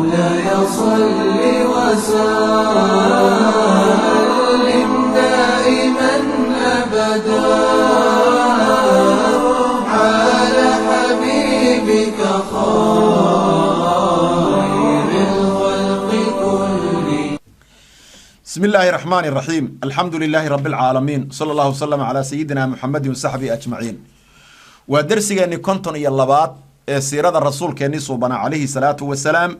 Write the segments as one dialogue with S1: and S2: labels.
S1: مولاي صل وسلم دائما أبدا على حبيبك خير الخلق كلهم.
S2: بسم الله الرحمن الرحيم، الحمد لله رب العالمين، صلى الله وسلم على سيدنا محمد وصحبه أجمعين. Waa darsigeeni 52aad ee siirada rasuulkeeni suubana calayhi salaatu wasalaam.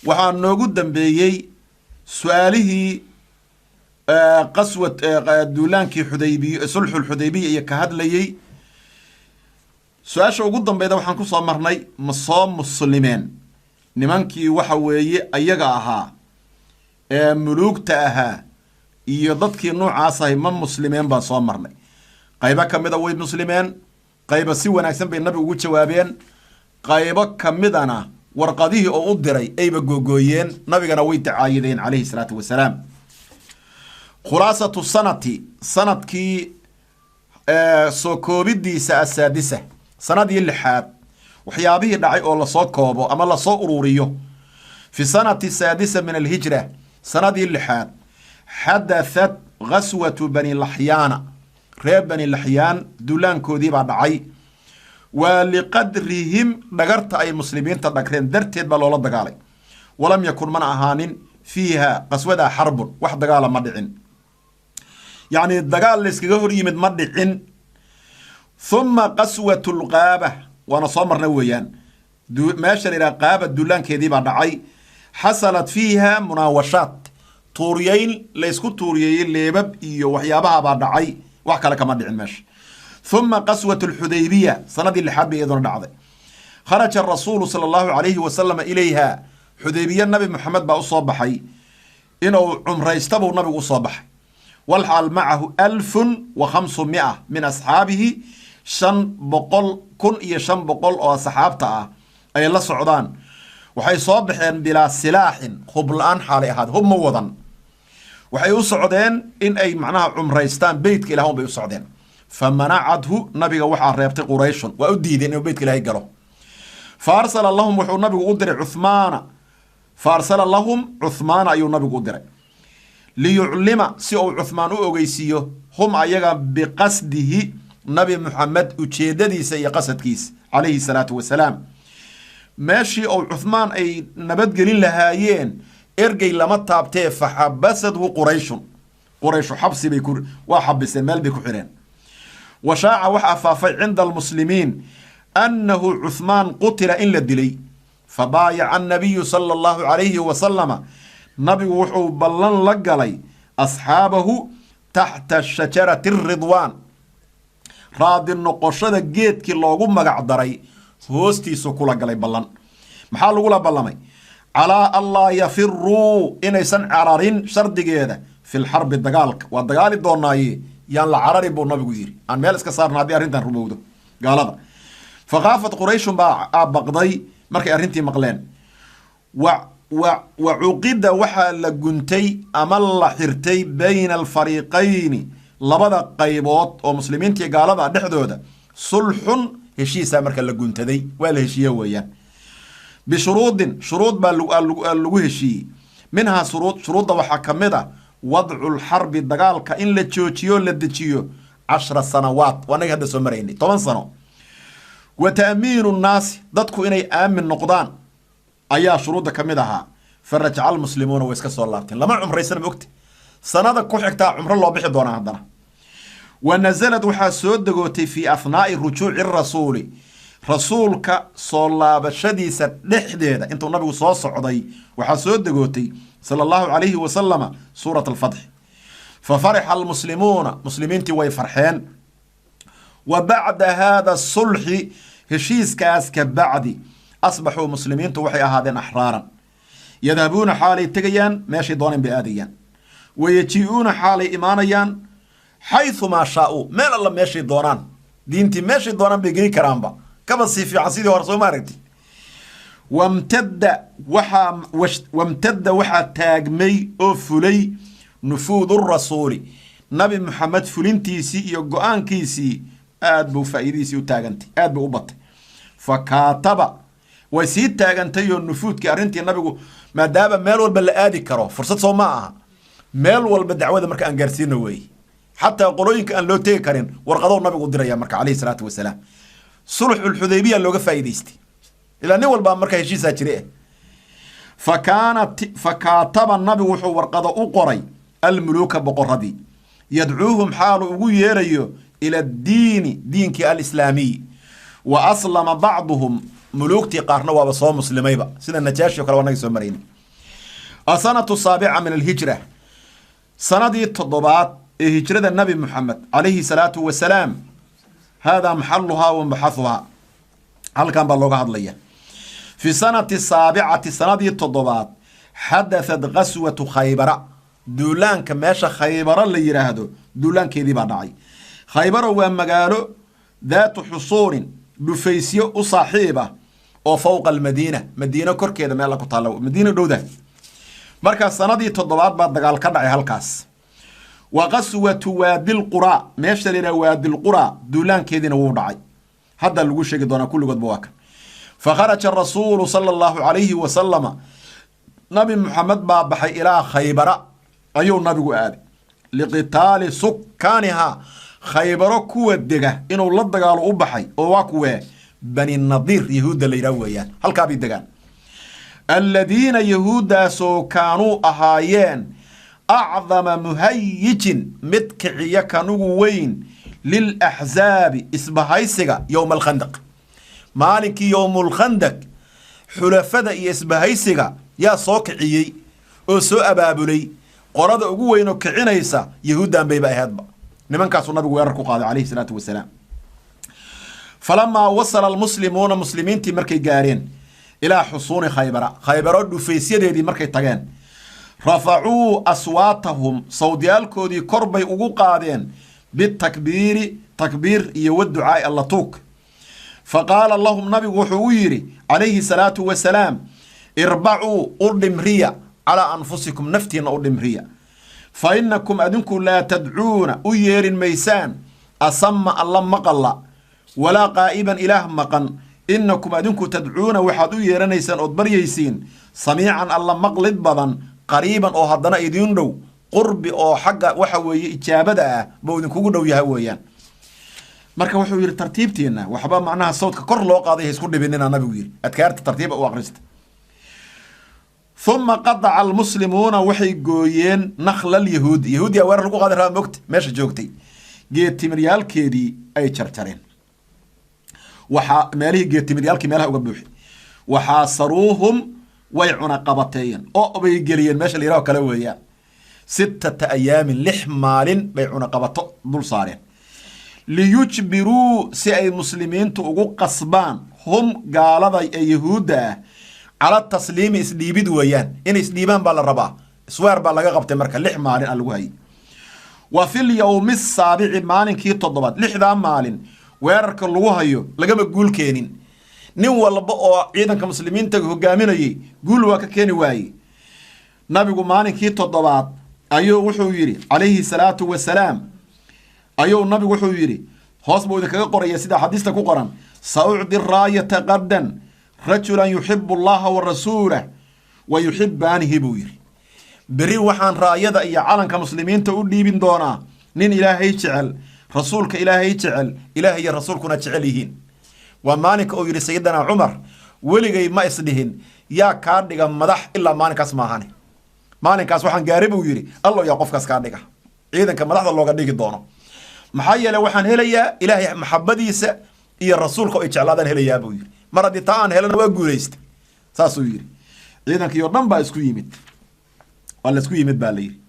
S2: Waxaa noogu dambeeyey su-aalihii qaswad duulaankii Xudaybiy, sulxulxudaybiya iyo ka hadlayey. Su-aasha ugu dambeyda waxaan kusoo marnay: ma soo muslimeen nimankii waxa weeye ayaga ahaa ee muluugta ahaa iyo dadkii noocaas ahay, ma muslimeen baan soo marnay. Qaybo ka mida way muslimeen, qaybo si wanaagsan bay nabigu ugu jawaabeen, qaybo kamidana warqadihii oo u diray ayba googooyeen, nabigana way dacaayadeen calayhi salaatu wasalaam. Khulaasatu sanati, sanadkii soo koobidiisa, asaadisa, sanadii lixaad, waxyaabihii dhacay oo lasoo koobo ama lasoo ururiyo. Fi sanati saadisa min alhijra, sanadii lixaad, xadathat ghaswatu Bani Laxyaana, reer Bani Laxyaan duulaankoodii baa dhacay. Waa liqadrihim, dhagarta ay muslimiinta dhagreen darteed baa loola dagaalay. Walam yakun, mana ahaanin, fiiha qaswadaa xarbun, wax dagaala ma dhicin, yacni dagaal layskaga hor yimid ma dhicin. Huma qaswatu lqaaba, waana soo marna weeyaan, meesha la yidhaha Qaaba duulaankeedii baa dhacay. Xasalat fiiha munaawashaat, tuuriyeyn laysku tuuriyeeyey leebab iyo waxyaabaha baa dhacay, wax kale kama dhicin meesha. Huma qaswat alxudaybiya, sanadii lixaad bay iyaduna dhacday. Kharaja rasuulu sala allahu calayhi wasalam ilayha, Xudaybiye Nabi Maxamed baa usoo baxay inuu cumraysta buu nabigu usoo baxay. Walxaal macahu 1500 min asxaabihi, 500, 1500 oo asxaabta ah ay la socdaan. Waxay soo baxeen bilaa silaaxin, hub la-aan xaalay ahaad, hub ma wadan. Waxay u socdeen in ay macnaha cumraystaan, beytka Ilah un bay u socdeen. Famanacadhu, nabiga waxaa reebtay Qurayshun, waa u diideen inuu beytka Ilahay galo. Fa arsala lahum, wuxuu nabigu u diray Cuthmaana. Fa arsala lahum Cuthmaana ayuu nabigu u diray, liyuclima, si uu Cuthmaan u ogeysiiyo, hum ayaga, biqasdihi, Nabi Muxamed ujeedadiisa iyo qasadkiisa calayhi salaatu wasalaam. Meeshii ou Cuthmaan ay nabadgelin lahaayeen, ergey lama taabtee, faxabasadhu Qurayshun, Qurayshu xabsi bay ku waa xabiseen, meel bay ku xireen. Washaaca, waxaa faafay, cinda almuslimiin annahu Cuthmaan qutila, in la dilay. Fabaayaca annabiyu sala allahu calayhi wasalama, nabigu wuxuu ballan la galay asxaabahu taxta shajarati ridwaan, raadi noqoshada geedkii loogu magac daray hoostiisu kula galay ballan. Maxaa lagula ballamay? Calaa anlaa yafiruu, inaysan cararin shardigeeda, fi lxarbi, dagaalka. Waa dagaali doonaaye, yaan la cararin buu nabigu yidhi, aan meel iska saarna haddii arrintan rumowdo gaalada. Fakhaafat Qurayshun baa baqday markay arrintii maqleen. Wa cuqida, waxaa la guntay ama la xirtay, bayna alfariiqayni, labada qaybood oo muslimiinta iyo gaalada dhexdooda, sulxun, heshiisaa marka la guntaday, waa la heshiiye weeyaan. Bishuruudin, shuruud baa lagu heshiiyey. Minhaa shuruud, shuruudda waxaa ka mid a wadcu lxarbi, dagaalka in la joojiyo, la dejiyo, 10 sanawaat, waa naga hadda soo maraynay, 10 sano. Wa ta'miinu nnaasi, dadku inay aamin noqdaan ayaa shuruudda ka mid ahaa. Farajaca almuslimuuna, way iska soo laabteen, lama cumraysana ma ogta, sanada ku xigtaa cumro loo bixi doonaa haddana. Wa nasalad, waxaa soo degootay, fii ahnaa'i rujuuci rasuuli, rasuulka soo laabashadiisa dhexdeeda, intuu nabigu soo socday waxaa soo degootay sala allahu calayhi wasalama suurat alfatxi. Fa farixa almuslimuuna, muslimiintii way farxeen. Wa bacda haada sulxi, heshiiskaas ka bacdi, asbaxuu, muslimiintu waxay ahaadeen, axraaran, yadhabuuna, xaalay tegayaan meeshay dooneen bay aadayaan, wayaji-uuna, xaalay imaanayaan, xaythumaa shaau, meel alla meeshay doonaan, diintii meeshay doonaan bay geyn karaanba, kaba sii fiican sidii hore, soo ma aragti? Wamtadda, waxaa taagmay oo fulay, nufuudu rasuuli, Nabi Maxamed fulintiisii iyo go-aankiisii aad buu faa'iidadiisii u taagantay, aad buu u batay. Fa kaataba, Way sii taagantay oo nufuudkii arrintii nabigu, maadaama meel walba la aadi karo, fursad soo ma aha meel walba dacwada marka aan gaarsiino weeye. Xataa qolooyinka aan loo tegi karin warqadow nabigu u diraya marka calayhi salaatu wasalaam. Sulxulxudaybiya looga faa'iidaystay, ilaa nin walbaa marka heshiisaa jire. Fakaanat fakaataba, nabigu wuxuu warqado u qoray almuluuka, boqoradii, yadcuuhum xaalu ugu yeerayo ila addiini, diinkii alislaamiy. Wa aslama bacduhum, muluugtii qaarna waaba soo muslimayba, sida Najaashi o kale waa naga soo marayna. Asanatu saabica min alhijra, sanadii toddobaad ee hijrada Nabi Muxamed calayhi salaatu wasalaam. Haadaa maxaluhaa wa maxathuhaa, halkan baa looga hadlaya. Fi sanati saabicati, sanadii toddobaad, xadathad qaswatu Khaybara, duulaanka meesha Khaybara la yidhaahdo duulaankeedii baa dhacay. Khaybara waa magaalo daatu xusuunin, dhufaysyo u saaxiib ah, oo fowqa almadiina, madiino korkeeda meel ku taalla, madiina dhowda. Markaa sanadii toddobaad baa dagaal ka dhacay halkaas. Wa qaswatu Waadilquraa, meesha la yidhaha Waadilquraa duulaankeediina wuu dhacay, hadda lagu sheegi doonaa. Kulligoodba waa kan. Fakharaja rasuulu sala allahu calayhi wasalama, Nabi Muxamed baa baxay, ilaa Khaybara ayuu nabigu aaday, liqitaali sukkaanihaa, Khaybaro kuwa dega inuu la dagaalo u baxay, oo waa kuwee? Bani Nadiir yahuudda la yidhaah weeyaan, halkaabay degaan. Aladiina yahuuddaasoo kaanuu ahaayeen acdama muhayijin, mid kiciya kanugu weyn, lilaxsaabi, isbahaysiga, yowma alkhandaq, maalinkii yowmulkhandaq. Xulafada iyo isbahaysiga yaa soo kiciyey oo soo abaabulay? Qorada ugu weyn oo kicinaysa yahuuddan bayba ahaydba. Nimankaasuu nabigu weerar ku qaaday calayhi salaatu wasalaam. Falamaa wasala almuslimuuna, muslimiintii markay gaareen, ilaa xusuuni Khaybara, Khaybaro dhufaysyadeedii markay tageen, rafacuu aswaatahum, sawdyaalkoodii kor bay ugu qaadeen, bitakbiiri, takbiir, iyo waducaai, alla tuug. Fa qaala lahum, nabigu wuxuu u yidhi calayhi salaatu wasalaam: irbacuu, u dhimriya, calaa anfusikum, naftiinna u dhimriya, fa innakum adinku laa tadcuuna, u yeerin maysaan, asama, alla maqalla, walaa qaa'iban, ilaah maqan. Innakum adinku tadcuuna, waxaad u yeeranaysaan ood baryaysiin, samiican, alla maqlid badan, qariiban, oo haddana idiin dhow, qurbi oo xagga waxa weeye ijaabada ah buu idinkugu dhow yahay weeyaan. Marka wuxuu yidhi tartiibtiina, waxba macnaha sawdka kor loo qaaday ha isku dhibinina, nabigu yidhi, adkaarta tartiiba u akhrista. Uma qadaca almuslimuuna, waxay gooyeen, nakla alyahuudi, yahuudiya weerar lagu qaaday rabaa mogta, meesha joogtay geed timiryaalkeedii ay jarjareen. Waxaa meelihii geed timiryaalkii meelaha uga buuxi. Waxaasaruuhum, way cunaqabateeyeen oo bay geliyeen meesha la yiraho kale weeyaan, sittata ayaamin, 6 maalin bay cunaqabato dul saareen, liyujbiruu, si ay muslimiintu ugu qasbaan, hum, gaalada ee yahuudda ah, cala tasliimi, isdhiibid weeyaan. Inay isdhiibaan baa la rabaa, isweer baa laga qabtay. Marka 6 maalin a lagu hayay. Wa fil yowmi asaabici, maalinkii toddobaad, 6daa maalin weerarka lagu hayo lagama guul keenin. Nin walba oo ciidanka muslimiinta hogaaminayay guul waa ka keeni waayey. Nabigu maalinkii toddobaad ayuu wuxuu yidhi calayhi salaatu wasalaam, ayuu nabigu wuxuu yidhi, hoos buu idinkaga qoraya sida xadiista ku qoran: sa ucdi raayata qadan rajulan yuxibu allaha wa rasuulah wa yuxibaanihi, buu yidhi. Beri waxaan raayada iyo calanka muslimiinta u dhiibin doonaa nin Ilaahay jecel, rasuulka Ilaahay jecel, Ilaahay iyo rasuulkuna jecel yihiin. Waa maalinka uu yidhi Sayidina Cumar: weligay ma isdhihin yaa kaa dhiga madax ilaa maalinkaas maahane. Maalinkaas waxaan gaaray, buu yidhi, allow yaa qofkaas kaa dhiga ciidanka madaxda looga dhigi doono? Maxaa yeele waxaan helayaa Ilaahay maxabadiisa iyo rasuulka oo ay jeclaadaan helayaa, buu yidhi. Mar haddii taa aan helana waa guulaysta, saasuu yidhi. Ciidankii oo dhan baa isku yimid, waa laisku yimid baa la yidhi.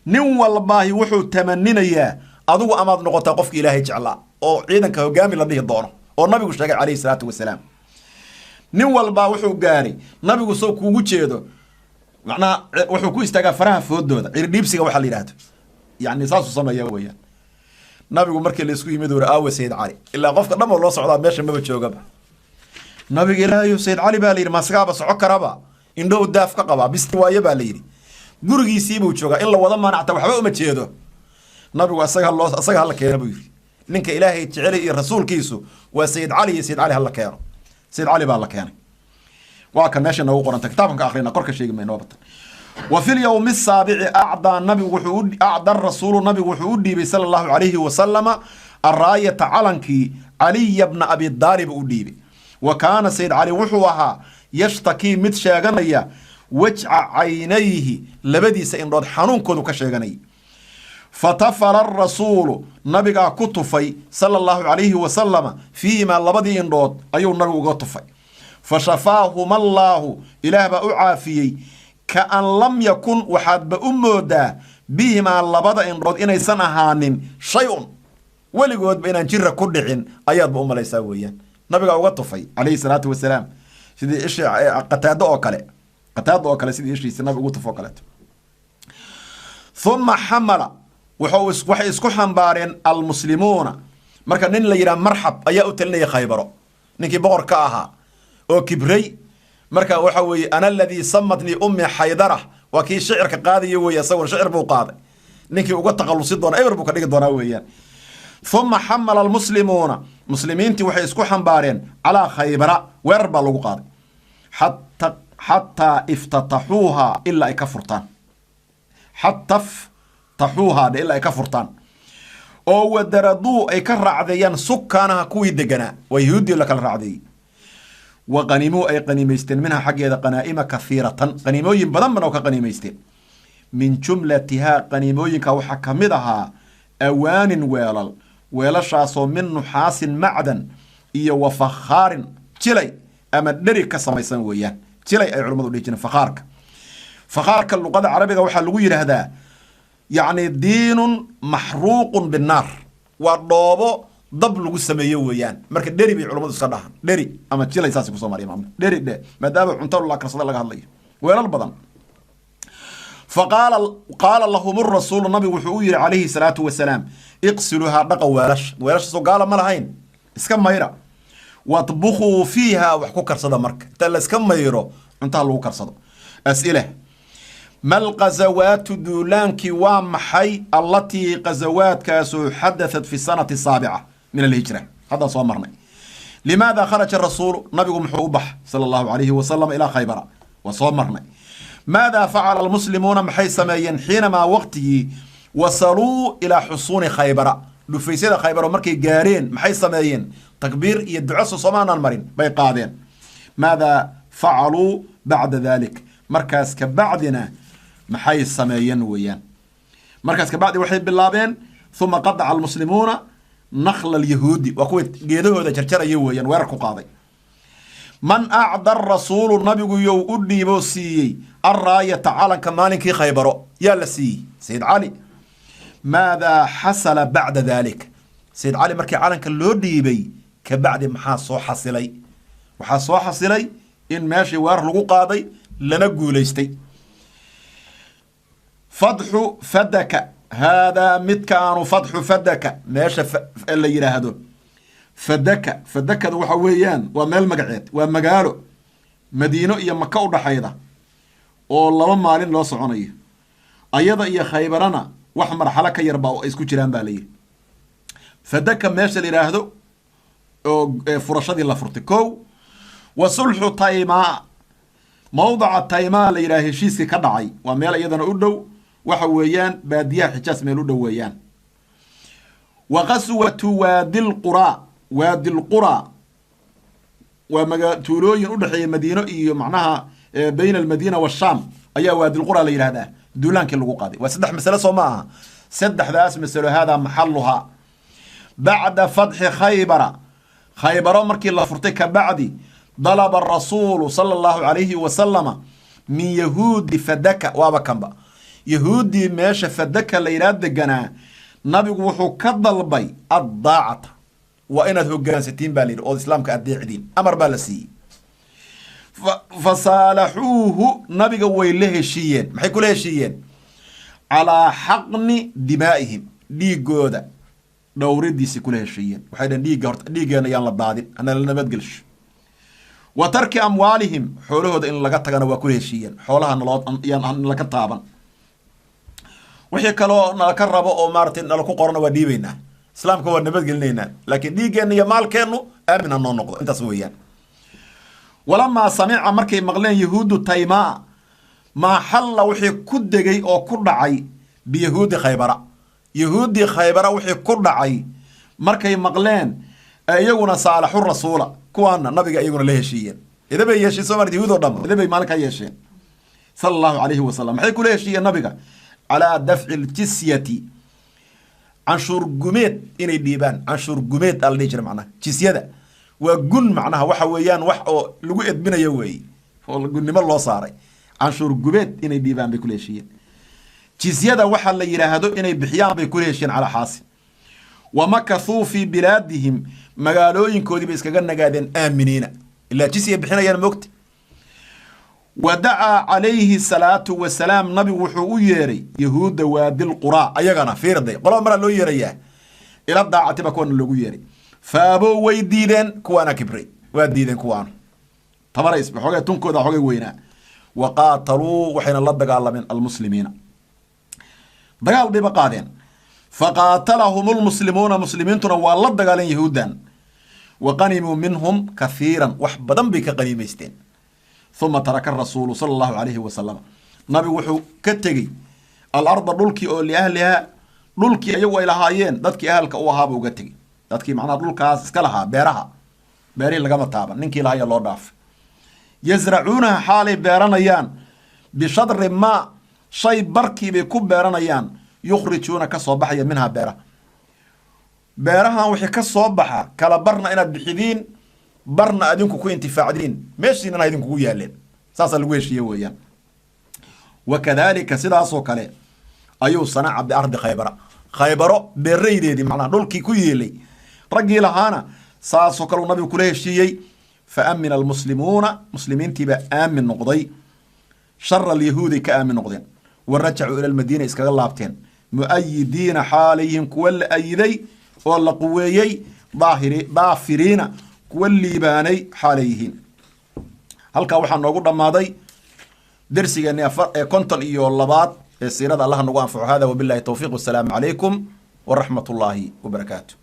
S2: Nin walbaahi wuxuu tamaninayaa adigu amaad noqotaa qofka Ilaahay jeclaa oo ciidanka hogaami la dhihi doono oo nabigu sheegay calayhi salaatu wasalaam. Nin walbaa wuxuu gaaray nabigu soo kuugu jeedo, macnaha wuxuu ku istaagaa faraha foodooda, cirdhiibsiga waxaa la yidhahdo, yani saasuu sameeya weeyaan. Nabigu markii la isku yimid uri: aawe Sayid Cali? Ilaa qofka dhan oo loo socdaa meesha maba joogaba. Nabiga Ilaahayo, Sayid Cali baa la yidhi masagaaba soco karaba, indhow daaf ka qabaa, bisti waaye baa la yidhi, gurigiisiibuu joogaa, in la wada maanacta waxba uma jeedo. Nabigu asaga loo asaga hala keeno buu yidhi. Ninka Ilaahay jecelay iyo rasuulkiisu waa Sayid Cali, iyo Sayid Cali hala keeno. Sayid Cali baa la keenay. Waa kan meesha noogu qoranta, kitaabkan ka akhrina, korka sheegi mayno batan. Wa fi lyowmi asaabici acdaa nabigu wuxuu acda rasuulu, nabigu wuxuu u dhiibay sala allahu calayhi wasalama arraayata, calankii, Caliya bna Abi Daalib u dhiibay. Wa kaana Sayid Cali wuxuu ahaa yashtakii, mid sheeganaya, wajca caynayhi, labadiisa indhood xanuunkoodu ka sheeganayay. Fatafala arasuulu, nabigaa ku tufay sala allahu calayhi wasalama, fiihimaa, labadii indhood ayuu nabigu uga tufay. Fa shafaahuma allaahu, ilaah baa u caafiyey. Ka an lam yakun, waxaadba u moodaa, bihimaa, labada indhood inaysan ahaanin, shay-un, weligoodba inaan jira ku dhicin ayaadba u malaysaa weeyaan. Nabigaa uga tufay calayhi salaatu wasalaam, sidii ishi Qataado oo kale, Qataado oo kale sidii ishiisi nabiga ugu tufo kaleeto. Uma xamala, waxay isku xambaareen almuslimuuna. Marka nin la yidhaha Marxab ayaa u talinaya Khaybaro, ninkii boqor ka ahaa oo kibray. Marka waxa weeye ana aladii samatnii ummi Xaydara, waa kii shicirka qaadaya weeye, isaguna shicir buu qaaday. Ninkii uga taqalusi doona eber buu ka dhigi doonaa weeyaan. Uma xamala almuslimuuna, muslimiintii waxay isku xambaareen calaa Khaybara, weerar baa lagu qaaday, xataa iftataxuuha, ilaa ay ka furtaan, xata ftaxuuha dhe, ilaa ay ka furtaan oo wadaraduu, ay ka raacdeeyaan, sukaanaha, kuwii deganaa, waa yahuuddii la kala raacdeeyey. Wa qanimuu, ay qaniimaysteen, minha, xaggeeda, qanaa'ima kahiiratan, qaniimooyin badan bana oo ka qaniimaysteen. Min jumlatihaa, qaniimooyinka waxaa ka mid ahaa, awaanin, weelal, weelashaasoo min nuxaasin, macdan, iyo wa fakhaarin, jilay ama dheri ka samaysan weeyaan. Jilay ay culimmadu dhihi jireen fakhaarka. Fakhaarka luqada carabiga waxaa lagu yidhaahdaa yacni diinun maxruuqun binnaar, waa dhoobo dab lagu sameeyo weeyaan. Marka dheri bay culimmadu iska dhahaan, dheri ama jilay saasay kusoo mariya macna dheri dhe, maadaama cunto la karsada laga hadlayo, weelal badan. Faqaala qaala lahum rasuulu, nabigu wuxuu u yihi calayhi salaatu wasalaam: iqsiluuhaa, dhaqa weelasha. Weelasha soo gaala ma lahayn, iska mayra. Watbukuu fiiha, wax ku karsada. Marka inta la iska mayro cuntaha lagu karsado. As'ila: mal qazawaatu, duulaankii waa maxay, allatii, qazawaadkaasoo, xadathad fi sanati saabica min alhijra? Haddaan soo marnay. Limaada kharaja rasuulu, nabigu muxuu u bax sala allahu calayhi wasalam ilaa Khaybara? Waa soo marnay. Maada facala almuslimuuna, maxay sameeyeen, xiinamaa, waqtigii, wasaluu ilaa xusuuni Khaybara, dhufaysyada Khaybaro markay gaareen maxay sameeyeen? Takbiir iyo duco soomaanan marin bay qaadeen. Maada facaluu bacda dalik, markaas kabacdina maxay sameeyeen weeyaan? Markaas kabacdi waxay bilaabeen, uma qadaca almuslimuuna nakla alyahuudi, waa kuwa geedahooda jarjaraya weeyaan, weerar ku qaaday. Man acda rasuulu, nabigu yow u dhiiboo siiyey, alraayata, calanka, maalinkii Khaybaro yaa la siiyey? Sayid Cali. Maadaa xasala bacda dalik? Sayid Cali markii calanka loo dhiibay kabacdi maxaa soo xasilay? Waxaa soo xasilay in meeshii weerar lagu qaaday lana guulaystay. Fatxu Fadaka, haadaa midkaanu fatxu Fadaka, meesha la yidhaahdo Fadaka. Fadakada waxa weeyaan waa meel magaceed, waa magaalo Madiino iyo Maka u dhaxayda oo 2 maalin loo soconayo. Ayada iyo Khaybarana wax marxalo ka yar baa isku jiraan baa layidhi. Fadaka meesha la yidhaahdo oo furashadii la furtay ko. Wa sulxu Taymaa, mawdaca Taymaa la yidhaha heshiiskii ka dhacay, waa meel iyadana u dhow, waxa weeyaan baadiyaha Xijaas meel u dhow weeyaan. Wa qaswatu Waadilquraa, Waadilquraa waa maga tuulooyin u dhexeeya Madiino iyo macnaha bayna almadiina waashaam ayaa Waadilqura la yidhahdaa, duulaankii lagu qaaday. Waa saddex masale soo ma aha? Saddexdaas masalo haadaa maxaluhaa. Bacda fatxi Khaybara, Khaybaro markii la furtay kabacdi, dalaba rasuulu sala allahu calayhi wasalama min yahuudi Fadaka, waaba kanba yahuuddii meesha Fadaka la yidhaha deganaa, nabigu wuxuu ka dalbay addaacata, waa inaad hogaansatiin baa la yidhi ood islaamka adeecdiin, amar baa la siiyey. Fasaalaxuuhu, nabiga way la heshiiyeen. Maxay kula heshiiyeen? Calaa xaqni dimaa'ihim, dhiigooda dhowridiisay kula heshiiyeen. Waxay dhaheen dhiigga horta dhiiggeena yaan la daadin, hana la nabadgelsho. Wa tarki amwaalihim, xoolahooda in laga tagana waa kula heshiiyeen, xoolaha naloo yaan nalaka taaban, wixii kaloo nalaka rabo oo maaratay nalaku qorana waa dhiibaynaa, islaamka waa nabadgelinaynaa, laakiin dhiiggeenna iyo maalkeennu aamin ha noo noqdo, intaas weeyaan. Walamaa samica markay maqleen yahuudu taymaa maa xalla wixii ku degay oo ku dhacay biyahuudi Khaybara, yahuuddii Khaybara wixii ku dhacay markay maqleen, iyaguna saalaxu rasuula, kuwaana nabiga iyaguna la heshiiyeen. Idabay yeesheen soo maarta yahuud oo dhan idabay maalin ka yeesheen sala allahu calayhi wasalam. Maxay kula heshiiyeen nabiga? Calaa dafci ljisyati, canshuur gumeed inay dhiibaan. Canshuur gumeed aa la dhihi jira, macnaha jisyada waa gun, macnaha waxa weeyaan wax oo lagu edbinayo weeye oo gunnimo loo saaray. Canshuur gumeed inay dhiibaan bay kula heshiiyeen. Jisyada waxa la yidhaahdo inay bixiyaan bay kula heshiiyeen calaa xaasil. Wamakathuu fii bilaadihim, magaalooyinkoodii bay iskaga nagaadeen aaminiina, ilaa jisya bixinayaan moogta. Wa dacaa calayhi salaatu wasalaam, nabigu wuxuu u yeeray yahuudda waadilquraa, ayagana fiirday qolaba maraa loo yeerayaa, ila daacati baa kuwana loogu yeeray. Faaboo way diideen, kuwaana kibray, waa diideen kuwaana tabarays xoogay tunkooda xoogay weynaa. Wa qaataluu, waxayna la dagaalameen almuslimiina, dagaal bayba qaadeen. Faqaatalahum lmuslimuuna, muslimiintuna waa la dagaaleen yahuuddan. Wa qanimuu minhum kathiiran, wax badan bay ka qaniimaysteen. Uma taraka rasuulu sala allahu calayhi wasalam, nabigu wuxuu ka tegey alarda dhulkii oo liahlihaa, dhulkii iyagu ay lahaayeen dadkii ahalka u ahaaba uga tegey, dadkii macnaha dhulkaas iska lahaa beeraha, beerihii lagama taaban, ninkii lahaya loo dhaafay. Yasracuunaha xaalay beeranayaan, bishadri maa shay barkiibay ku beeranayaan, yukhrijuuna ka soo baxaya minhaa beeraha. Beerahan wixii ka soo baxa kala barna inaad bixidiin, barna adinku ku intifaacdiin, meeshiinana idinkugu yaaleen, saasaa lagu heshiiye weeyaan. Wakadaalika sidaasoo kale ayuu sanaca biardi Khaybara, Khaybaro beeraydeedii macnaha dhulkii ku yeelay raggii lahaana saasoo kale uu nabigu kula heshiiyey. Fa amina almuslimuuna, muslimiintiibaa aamin noqday, shara alyahuuday ka aamin noqdeen. Wa rajacuu ila almadiina, iskaga laabteen mu-ayidiina xaalayhim kuwa la ayiday oo la quweeyey, daafiriina kuwa liibaanay xaalay yihiin. Halkaa waxaa noogu dhammaaday dersigeeni 52aad ee siirada. Allaha nagu anfaco. Hada wabillahi towfiiq, wasalaamu calaykum waraxmat ullaahi wabarakaatu.